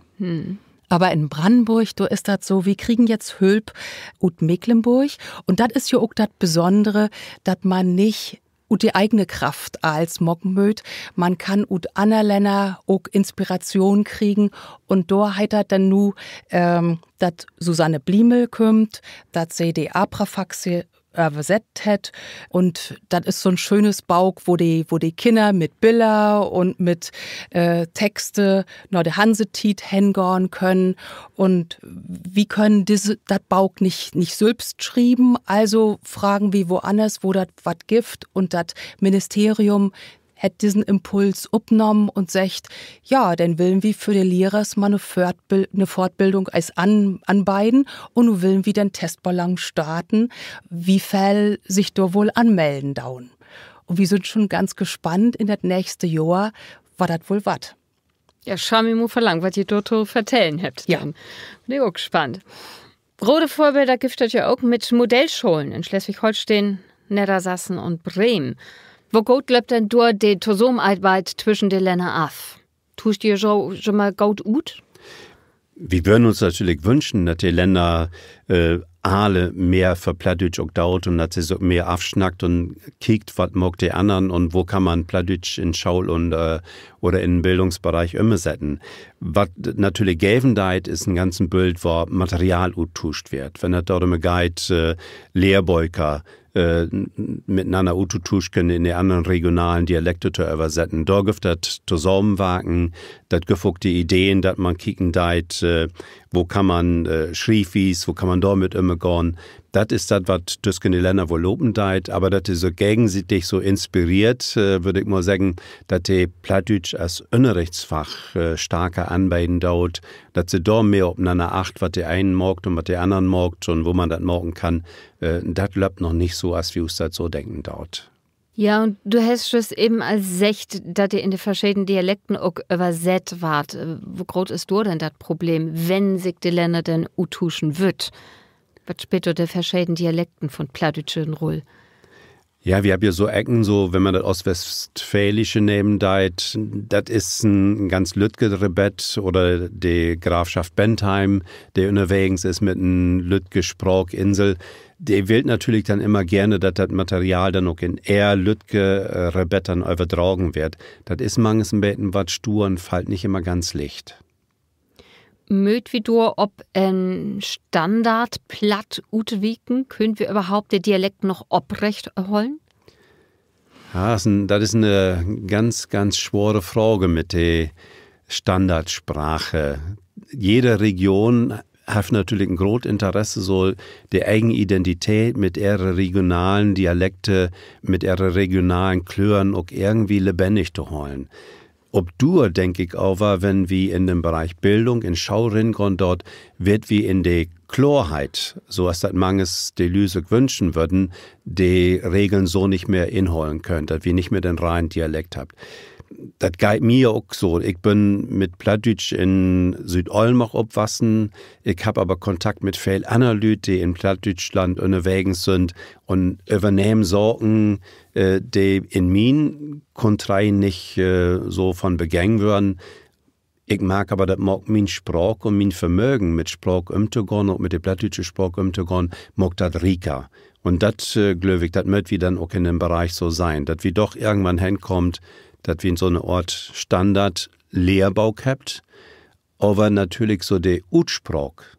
Aver in Brannenborg, dor is dat so, wi kriegen jetzt Hülp ut Mekelnborg. Un dat is ja ok dat Besondere, dat man nich ut de egene Kraft allens maken mööt. Man kann ut anner Länner ok Inspiration kriegen. Un dor heet dat denn nu, ähm, dat Susanne Bliemel kümmt, dat se de Abrafaxe översett hett. Un dat is so'n schönes Bauk, wo de, wo de Kinner mit Biller un mit, äh, Texte na de Hansetiet hengahn köönt. Un wi köönt disse, dat Bauk nich, nich sülvst schrieven, also fragen wi woanners, wo dat wat gifft. Un dat Ministerium hett dissen Impuls opnahmen un seggt: Ja, denn willen wi för de Lehrers mal 'ne Fortbil-, 'ne Fortbildung es an-, anbeiden un nu willen wi den Testballang starten, wie veel sik dor woll anmellen doon. Un wi sünd schon ganz gespannt in dat nächste Johr, wat dat woll warrt. Ja, schall mi mal verlangen, wat ji dor to vertellen hebbt. Ja, bün ik ok spannt. Grote Vörbilder gifft dat ja ok mit Modellscholen in Sleswig-Holsteen, Neddersassen un Bremen. Wo goot löppt denn dor de Tosamenarbeit twüschen de Länner af? Tuuscht ji jo jümmer goot ut? Wi würden uns natürlich wünschen, dat de Länner alle mehr för Plattdüütsch ok doot un dat se sük mehr afsnackt un kiekt, wat maakt de annern un wo kann man Plattdüütsch in School un oder in Bildungsbereich ümsetten. Wat natürlich geven deit, is en ganzen Bült, wo Material uttuuscht weert, wenn dat dorüm geiht, Lehrböker mitenanner uttotuuschen, in de annern regionalen Dialekte to översetten. Dor gifft dat Tosamenwarken, dat gifft ok de Ideen, dat man kieken deit, wo kann man schrievwies, wo kann man dormit ümgahn. Dat is dat, wat tüsken de Länner woll lopen deit, aver dat de sük gegensietig so inspireert, würd ik mal seggen, dat de Plattdüütsch as Ünnerrichtsfach starker anbeden doot, dat se dor mehr op'nanner acht, wat de enen maakt un wat de annern maakt un wo man dat maken kann, dat löppt noch nich so, as wi us dat so denken doot. Ja, un du hest jüst even al seggt, dat de in de verscheden Dialekten ok översett warrt. Wo groot is dor denn dat Problem, wenn sik de Länner denn uttuuschen wüllt? Wat speelt dor de verscheden Dialekten von Plattdüütsch en Rull? Ja, wi hebbt ja so Ecken, so wenn man dat Oostwestfäälsche nehmen deit, dat is en ganz lüttje Rebett, oder de Grafschaft Bentheim, de ünnerwegens is mit en lüttje Spraakinsel, de willt natürlich denn immer geerne, dat dat Material denn ok in ehr lüttje Rebett denn överdragen weert. Dat is mangens en beten wat stuur un fallt nich immer ganz licht. Mööt wi dor op en Standardplatt utwieken? Köönt wi överhaupt de Dialekt noch oprecht erhollen? Ja, dat is 'ne ganz, ganz swore Fraag mit de Standardsprache. Jede Region hett natürlich en groot Interesse, so de egen Identität mit ehre regionalen Dialekte, mit ehre regionalen Klören ok irgendwie lebennig to hollen. Op Duur denk ik aver, wenn wi in den Bereich Bildung in School ringahn doot, weert wi in de Kloorheit, so as dat mangens de Lüüd sük wünschen würden, de Regeln so nich mehr inhollen köönt, dat wi nich mehr den reinen Dialekt hebbt. Dat geiht mi ok so. Ik bün mit Plattdüütsch in Südollnborg opwussen. Ik hebb aver Kontakt mit veel anner Lüüd, de in Plattdüütschland ünnerwegens sünd un övernehmen Saken, de in mien Kuntrei nich so von Begäng wören. Ik mark aver, dat maakt mien Spraak un mien Vermögen, mit Spraak ümtogahn, ok mit de plattdüütsche Spraak ümtogahn, maakt dat rieker. Un dat, glööv ik, dat mööt wi denn ok in den Bereich so sehn, dat wi doch irgendwann henkaamt, dat wi so 'ne Oort Standardlehrbook hebbt, aver natürlich so de Utspraak,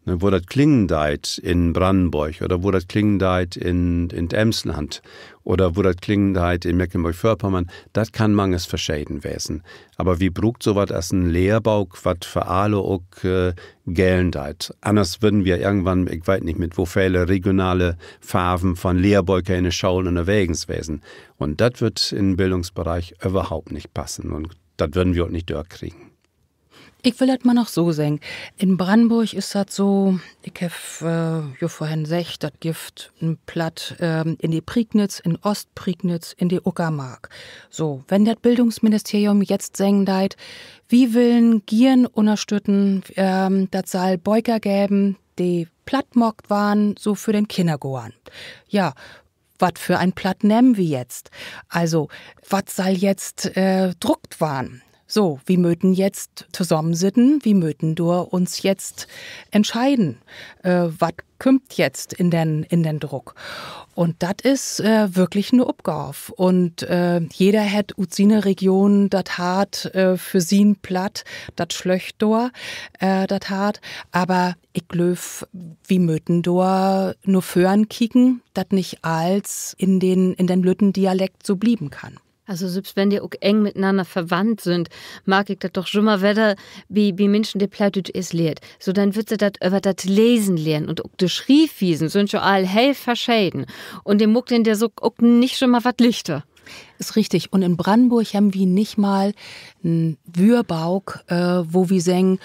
wo dat klingen deit in Brannenborg oder wo dat klingen deit in, in 't Emsland oder wo dat klingen deit in Mecklenborg-Vörpommern, dat kann mangens verscheden wesen. Aver wi bruukt so wat as en Lehrbook, wat för alle ok gellen deit. Anners würden wi irgendwann, ik weet nich, mit wo vele regionale Farven von Lehrböker in de Scholen ünnerwegens wesen. Un dat würd in 'n Bildungsbereich överhaupt nich passen. Un dat würden wi ok nich dörkriegen. Ik will dat mal noch so seggen. In Brannenborg is dat so, ik heff jo vörhen seggt, dat gifft en Platt in de Prignitz, in Oostprignitz, in de Uckermark. So, wenn dat Bildungsministerium jetzt seggen deit, wi willen giern ünnerstütten, dat sall Böker geven, de platt maakt warrn, so för den Kinnergoorn. Ja, wat för en Platt nehmt wi jetzt? Also, wat sall jetzt druckt warrn? So, wi möten jetzt tosamensitten, wi möten dor uns jetzt entscheiden, wat kümmt jetzt in den, in den Druck. Un dat is würklich 'ne Opgaav. Un jeder hett ut siene Region dat Hart för sien Platt, dat slöcht dor dat Hart. Aver ik glööv, wi möten dor na vörn kieken, dat nich allens in den, in den lütten Dialekt so blieven kann. Also sülvst wenn de ok eng mitenanner verwandt sünd, mark ik dat doch jümmer wedder bi, bi Minschen, de Plattdüütsch eerst lehrt. So, denn wüllt se dat över dat Lesen lehren un ok de Schrievwiesen sünd jo all heel verscheden. Un de maakt een dat ok, ok nich jümmer wat lichter. Is richtig. Un in Brannenborg hebbt wi nich mal en Wöörbook, wo wi seggen,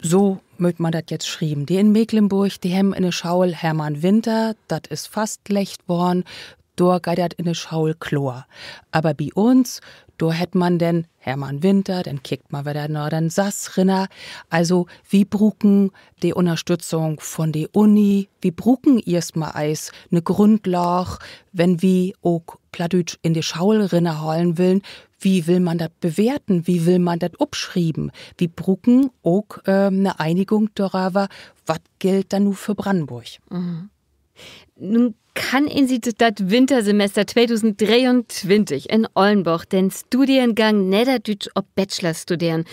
so mööt man dat jetzt schrieven. De in Mecklenborg, de hebbt in de School Hermann Winter, dat is fastleggt worrn, dor geiht dat in de School kloor. Aver bi uns, Dor hett man denn Hermann Winter, denn kickt man wedder na den Sass rinner. Also, wi bruken de Ünnerstützung von de Uni. Wi bruken eerstmal eerst 'ne Grundlaag, wenn wi ok Plattdüütsch in de School rinnerhalen willen. Wo will man dat bewerten? Wo will man dat opschrieven? Wi bruken ok 'ne Einigung doröver, wat gellt denn nu för Brannenborg. Nu kann een sik dat Wintersemester in Ollnborg den Studiengang Nedderdüütsch op Bachelor studeren.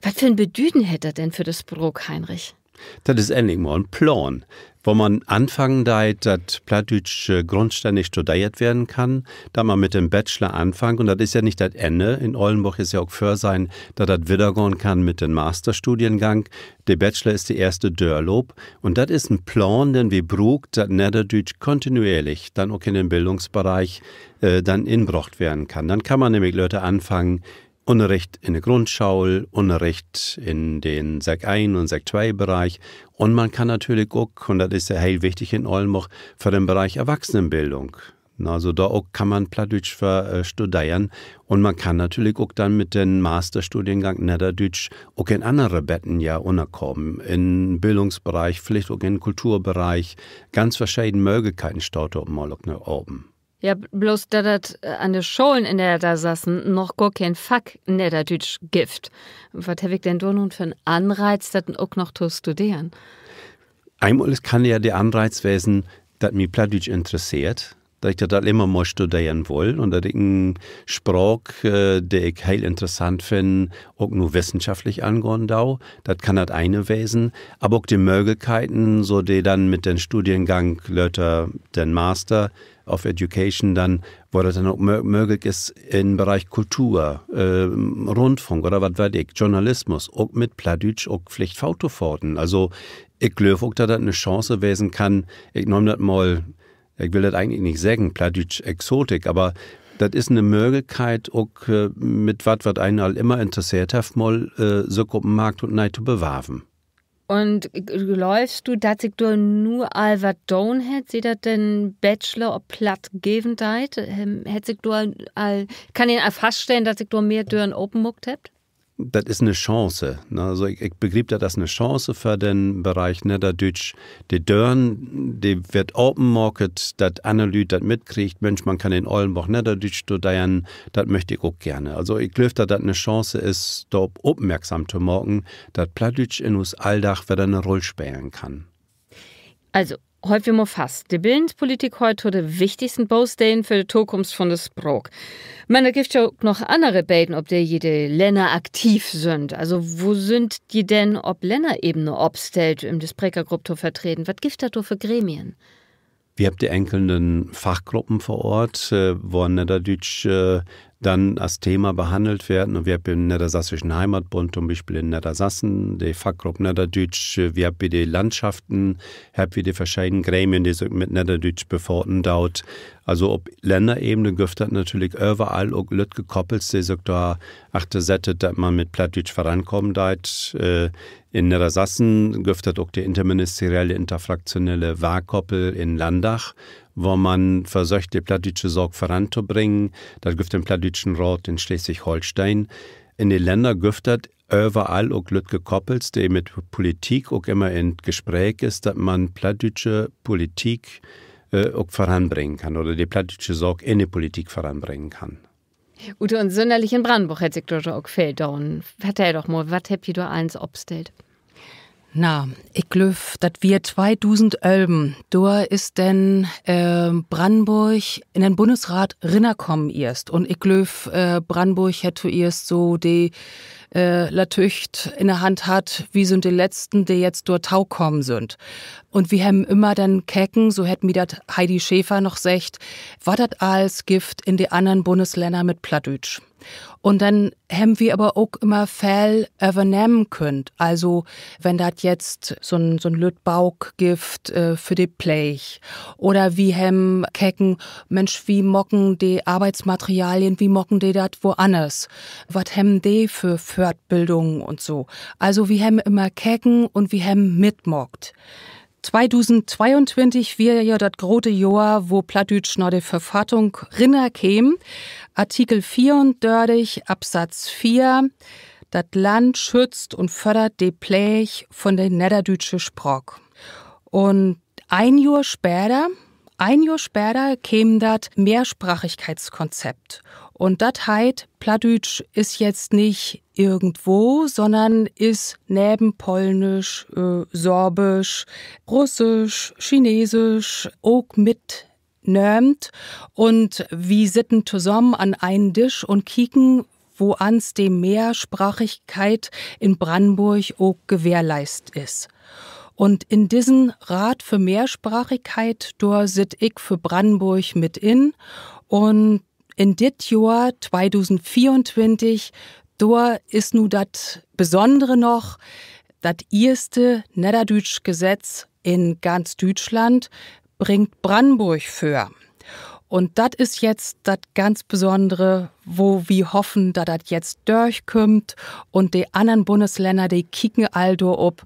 Wat för 'n Bedüden hett dat denn för de Spraak, Heinrich? Dat is endlich mal en Plaan, wo man anfangen deit, dat Plattdüütsch grundstännig studeert weern kann, dat man mit den Bachelor anfangt. Un dat is ja nich dat Enne. In Ollnborg is ja ok vörsehn, dat dat wiedergahn kann mit den Masterstudiengang. De Bachelor is de eerste Dörloop. Un dat is en Plaan, den wi bruukt, dat Nedderdüütsch kontinuierlich denn ok in den Bildungsbereich denn inbrocht weern kann. Denn kann man nämlich later anfangen, Ünnerricht in de Grundschool, Ünnerricht in den Sek een un Sek twee Bereich. Un man kann natürlich ok, un dat is ja heel wichtig in Ollnborg, för den Bereich Erwachsenenbildung, also dor ok kann man Plattdüütsch för studeren. Un man kann natürlich ok denn mit den Masterstudiengang Nedderdüütsch ok in annere Betten ja ünnerkamen, in Bildungsbereich, villicht ok in Kulturbereich. Ganz verscheden Mööglichkeiten staht dor op mal ok noch apen. Ja, bloots dat dat an de Scholen in Neddersassen noch gor keen Fack Nedderdüütsch gifft, wat heff ik denn dor nu för 'n Anreiz, dat ok noch to studeren? Eenmal is, kann ja de Anreiz wesen, dat mi Plattdüütsch interesseert, dat ik dat al immer mal studeren wull un dat ik en Spraak, de ik heel interessant finn, ok nu wissenschaftlich angahn do. Dat kann dat ene wesen. Aver ok de Mööglichkeiten, so de denn mit den Studiengang later, den Master of Education denn, wo dat denn ok mööglich is, in Bereich Kultur, Rundfunk oder wat weet ik, Journalismus, ok mit Plattdüütsch, ok villicht Fotofahrten. Also ik glööv ok, dat dat 'ne Chance wesen kann. Ik nehm dat mal, ik will dat egentlich nich seggen, plattdüütsch Exotik, aver dat is 'ne Mööglichkeit, ok mit wat, wat een al immer interesseert hett, mal sük op 'n Markt un nee to bewarven. Un glöövst du, dat sik dor nu al wat doon hett, siet dat den Bachelor op Platt geven deit? Hett sik dor al, kann een al faststellen, dat sik dor mehr Dören openmaakt hebbt? Dat is 'ne Chance, ne? Also ik begriep dat as 'ne Chance för den Bereich Nedderdüütsch. De Dören, de weert openmaakt, dat anner Lüüd dat mitkriegt: Minsch, man kann in Ollnborg Nedderdüütsch studeren, dat müch ik ok geern. Also ik glööv, dat dat 'ne Chance is, dorop opmerksam to maken, dat Plattdüütsch in us Alldag wedder 'ne Rull spelen kann. Also, holt wi mal fast: De Billenspolitik höört to de wichtigsten Boostenen för de Tokunft von de Spraak. Man dat gifft ja ok noch annere Beden, op de ji de Länner aktiv sünd. Also wo sünd ji denn op Lännerebene opstellt, üm de Sprekergrupp to vertreden? Wat gifft dat dor för Gremien? Wi hebbt de enkelten Fachgruppen vör Oort, wo Nedderdüütsch denn as Thema behannelt weert. Un wi hebbt den Neddersassischen Heimatbund to'n Bispeel in Neddersassen, de Fachgrupp Nedderdüütsch. Wi hebbt bi de Landschaften, hebbt wi de verscheden Gremien, de sük mit Nedderdüütsch befaten doot. Also op Lännerebene gifft dat natürlich överall ok lüttke Koppels, de sük dor achter settet, dat man mit Plattdüütsch vörankamen deit. In Neddersassen gifft dat ok de interministerielle, interfraktionelle Wahlkoppel in Landdag, wo man versöcht, de plattdüütsche Saak vörantobringen. Dat gifft den Plattdüütschen Raat in Sleswig-Holsteen. In de Länner gifft dat överall ok lüttke Koppels, de mit Politik ok immer in't Gespreek is, dat man plattdüütsche Politik ok vöranbringen kann oder de plattdüütsche Saak in de Politik vöranbringen kann. Ut un sünnerlich in Brannenborg hett sik dor ok veel doon. Vertell doch mal, wat hebbt ji dor allens opstellt? Na, ik glööv, dat wier tweedusendölven. Dor is denn Brannenborg in den Bunnesraat rinnerkamen eerst. Un ik glööv, Brannenborg hett toeerst so de Latücht in de Hand hatt: Wi sünd de Letzten, de jetzt dor tokamen sünd. Un wi hebben immer denn keken, so hett mi dat Heidi Schäfer noch seggt, wat dat allens gifft in de annern Bunneslänner mit Plattdüütsch. Un denn hebben wi aver ok immer veel övernehmen kunnt. Also wenn dat jetzt so'n, so'n lütt Bauk gifft för de Pleeg, oder wi hebben keken, Minsch, wi maken de Arbeitsmaterialien, wi maken de dat woanners? Wat hebben de för Fortbildung un so? Also wi hebben immer keken un wi hebben mitmaakt. Tweedusendtweeuntwintig wier ja dat grote Johr, wo Plattdüütsch na de Verfattung rinnerkeem. Artikel veerundörtig Absatz veer: Dat Land schützt un fördert de Pleeg von de nedderdüütsche Spraak. Un een Johr später, een Johr später keem dat Mehrsprachigkeitskonzept. Un dat heet, Plattdüütsch is jetzt nich irgendwo, sonnern is neven Polnisch, Sorbisch, Russisch, Chinesisch ok mit nöömt. Un wi sitten tosamen an eenen Disch un kieken, woans de Mehrsprachigkeit in Brannenborg ok gewährleist is. Un in dissen Raat för Mehrsprachigkeit, dor sitt ik för Brannenborg mit in. Un in dit Johr, dor is nu dat Besonnere noch: Dat eerste nedderdüütsch Gesetz in ganz Düütschland bringt Brannenborg vör. Un dat is jetzt dat ganz Besonnere, wo wi hoffen, dat dat jetzt dörchkümmt. Un de annern Bundslänner, de kieken all dorop,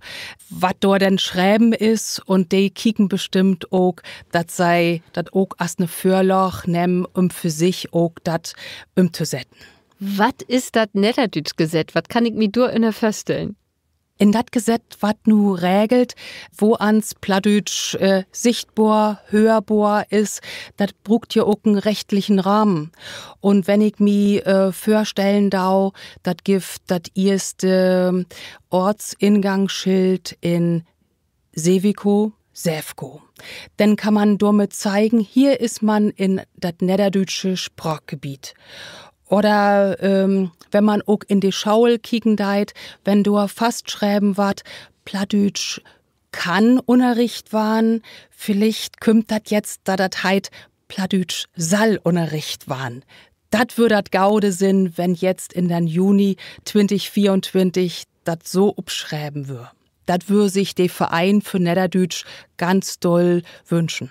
wat dor denn schreven is, un de kieken bestimmt ok, dat se dat ok as 'ne Vörlaag nehmen, üm för sik ok dat ümtosetten. Wat is dat nedderdüütsch Gesett? Wat kann ik mi dor ünner vörstellen? In dat Gesett warrt nu regelt, woans Plattdüütsch sichtbor, hörbor is. Dat bruukt ja ok en rechtlichen Rahmen. Un wenn ik mi vörstellen do, dat gifft dat eerste Oortsinkaanschild in Seveco, Sevco, denn kann man dormit zeigen, hier is man in dat nedderdüütsche Spraakgebiet. Oder wenn man ok in de School kieken deit, wenn dor fastschreven warrt, Plattdüütsch kann ünnerricht warrn, villicht kümmt dat jetzt, dat dat heet, Plattdüütsch sall ünnerricht warrn. Dat wöör dat Gode sien, wenn jetzt in den Juni dat so upschreven wöör. Dat wöör sik de Vereen för Nedderdüütsch ganz doll wünschen.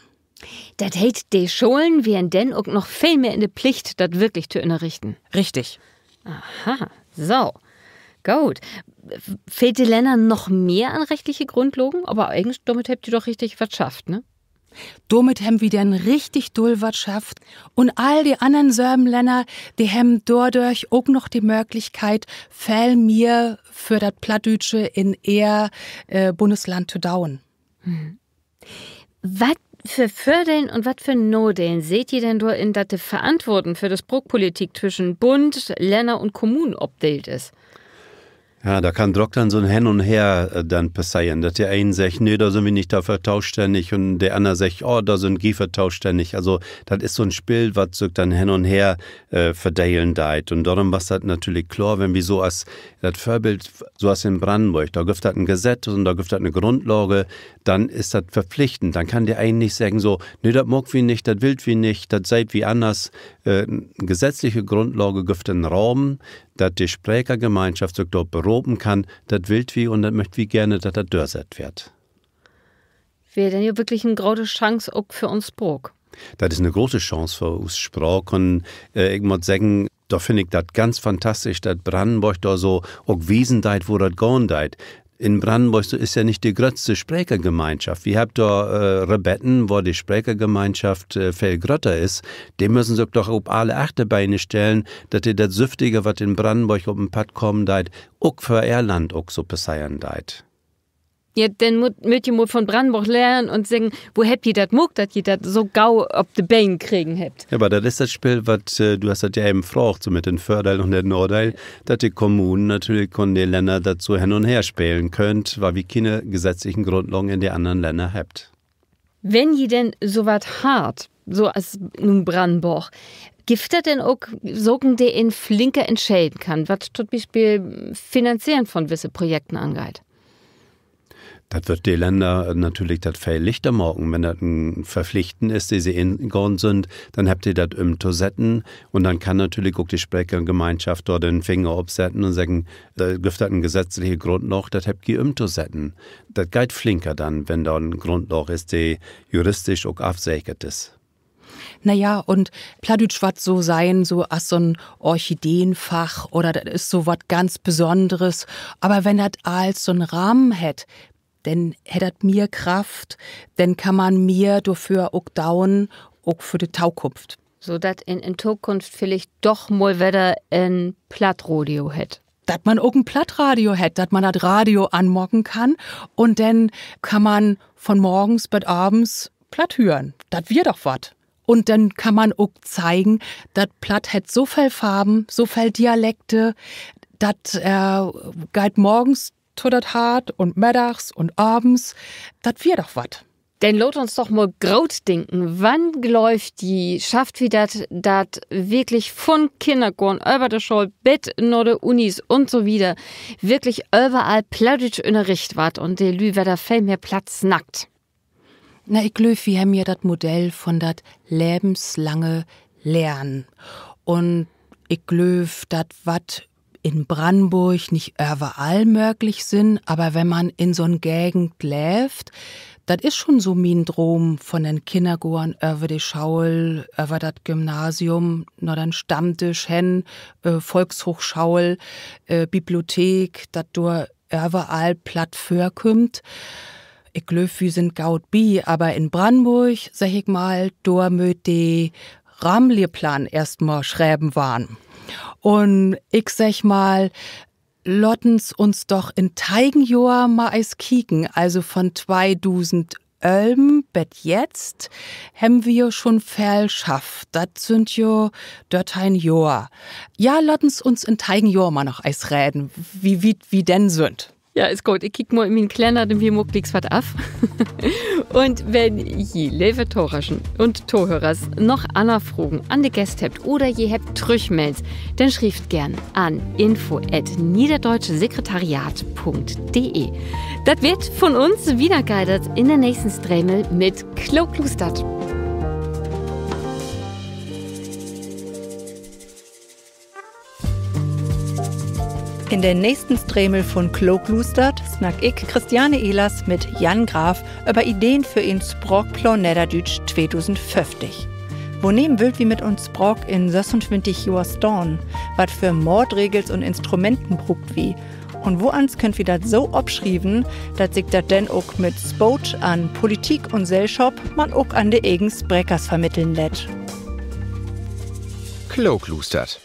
Dat heet, de Scholen weren denn ok noch veel mehr in de Plicht, dat wirklich to ünnerrichten. Richtig. Aha, so. Goot. Fehlt de Länner noch mehr an rechtliche Grundlagen? Aver egens, dormit hebbt ji doch richtig wat schafft, ne? Dormit hebbt wi denn richtig dull wat schafft. Un all de annern söven Länner, de hebbt dordörch ok noch de Mööglichkeit, veel mehr för dat Plattdüütsche in ehr Bundsland to doon. Wat för Vördelen un wat för Nadelen seht ji denn dor in, dat de Verantwoorden för de Spraakpolitik twüschen Bund, Länner un Kommunen opdeelt is? Ja, dor kann drock denn so'n Hen un Her denn passeren, dat de een seggt, nee, dor sünd wi nich dorför tostännig, un de anner seggt, oh, dor sünd ji för tostännig. Also dat is so'n Spill, wat sük denn hen un her verdelen deit. Un dorüm was dat natürlich kloor, wenn wi so as dat Vörbild, so as in Brannenborg, dor gifft dat en Gesett un dor gifft dat 'ne Grundlage, denn is dat verpflichtend. Denn kann de een nich seggen so, nee, dat maakt wi nich, dat willt wi nich, dat seht wi anners. Gesetzliche Grundlage gifft en Rahmen, dat de Sprekergemeinschaft sük dorop beropen kann, dat willt wi un dat möcht wi geerne, dat dat dörsett warrt. Weer denn ja wirklich en grote Chance ok för uns Spraak. Dat is 'ne grote Chance för us Spraak un ik mutt seggen, dor finn ik dat ganz fantastisch, dat Brannenborg dor so ok wiesen deit, wo dat gahn deit. In Brannenborg, so is ja nich de gröttste Sprekergemeinschaft. Wi hebbt dor Rebetten, wor de Sprekergemeinschaft veel grötter is. De müssen sük doch op alle Achterbeene stellen, dat de dat Süftige, wat in Brannenborg op 'n Padd kamen deit, ok för ehr Land ok so passeren deit. Ja, denn mööt ji mal von Brannenborg lehren un seggen, wo hebbt ji dat maakt, dat ji dat so gau op de Been kregen hebbt? Aver dat is dat Spill, wat, du hest dat ja even fraagt, so mit den Vördeel un den Nadeel, dat de Kommunen natürlich un de Länner dat so hen un her spelen köönt, wiel wi kiene gesetzlichen Grundlagen in de annern Länner hebbt. Wenn ji denn so wat harrn, so as nu Brannenborg, gifft dat denn ok Saken, de een flinker entscheden kann, wat to'n Bispeel Finanzeren von wisse Projekten angeiht? Dat würd de Länner natürlich dat veel lichter maken, wenn dat en Verpflichten is, de se ingahn sünd, denn hebbt de dat ümtosetten. Un denn kann natürlich ok de Sprekergemeinschaft dor den Finger opsetten un seggen, dor gifft dat en gesetzliche Grundlaag, dat hebbt ji ümtosetten. Dat geiht flinker denn, wenn dor en Grundlaag is, de juristisch ok afsekert is. Na ja, un Plattdüütsch warrt so sehn so as so'n Orchideenfach oder dat is so wat ganz Besonneres. Aver wenn dat allens so'n Rahmen hett, denn hett dat mehr Kraft, denn kann man mehr dorför ok doon, ok för de Tokunft. So dat in, in Tokunft villicht doch mal wedder en Plattradio hett. Dat man ok en Plattradio hett, dat man dat Radio anmaken kann un denn kann man von morgens bet avends Platt hören. Dat weer doch wat. Un denn kann man ok zeigen, dat Platt hett so veel Farven, so veel Dialekte, dat, äh, geiht morgens to dat Hart un middags un avends. Dat weer doch wat. Denn laat uns doch mal groot denken. Wann glöövt ji, schafft wi dat, dat wirklich vun Kinnergoorn över de School bet na de Unis un so wieder wirklich överall Plattdüütsch ünnerricht warrt un de Lüüd wedder veel mehr Platt snackt? Na, ik glööv, wi hebben ja dat Modell von dat levenslange Lehren. Un ik glööv, dat warrt in Brannenborg nich överall mööglich sien, aver wenn man in so'n Gegend leevt, dat is schon so mien Droom, von den Kinnergoorn över de School, över dat Gymnasium, na den Stammdisch hen, äh, Volkshoochschool, äh, Bibliothek, dat dor överall Platt vörkümmt. Ik glööv, wi sünd goot bi, aver in Brannenborg, segg ik mal, dor mööt de Rahmenlehrplan eerstmal schreven warrn. Un ik segg mal, laat uns uns doch in teigen Johr mal eens kieken, also von tweedusendölven bet jetzt hebben wi jo schon veel schafft. Dat sünd jo dörteihn Johr. Ja, laat uns uns in teigen Johr mal noch eens reden, wo wiet wi denn sünd. Ja, is goot. Ik kiek mal in mien Kalenner, denn wi maakt glieks wat af. Un wenn ji, leve Tohörerschen un Tohörers, noch anner Fragen an de Gäst hebbt oder ji hebbt Trüchmellens, denn schrievt geern an info at niederdeutsche Sekretariat punkt de. Dat weer 't von uns. Wieder geiht dat in den nächsten Stremel mit Klookluustert. In den nächsten Stremel vun Klookluustert snack ik, Christiane Ehlers, mit Jan Graf över Ideen för en Spraakplaan Nedderdüütsch tweedusendföfftig. Woneem wüllt wi mit uns Spraak in sössuntwintig Johr stahn? Wat för Maatregels un Instrumenten bruukt wi? Un woans köönt wi dat so opschrieven, dat sik dat denn ok mit Spood an Politik un Sellschop, man ok an de egen Sprekers vermitteln lett? Klookluustert.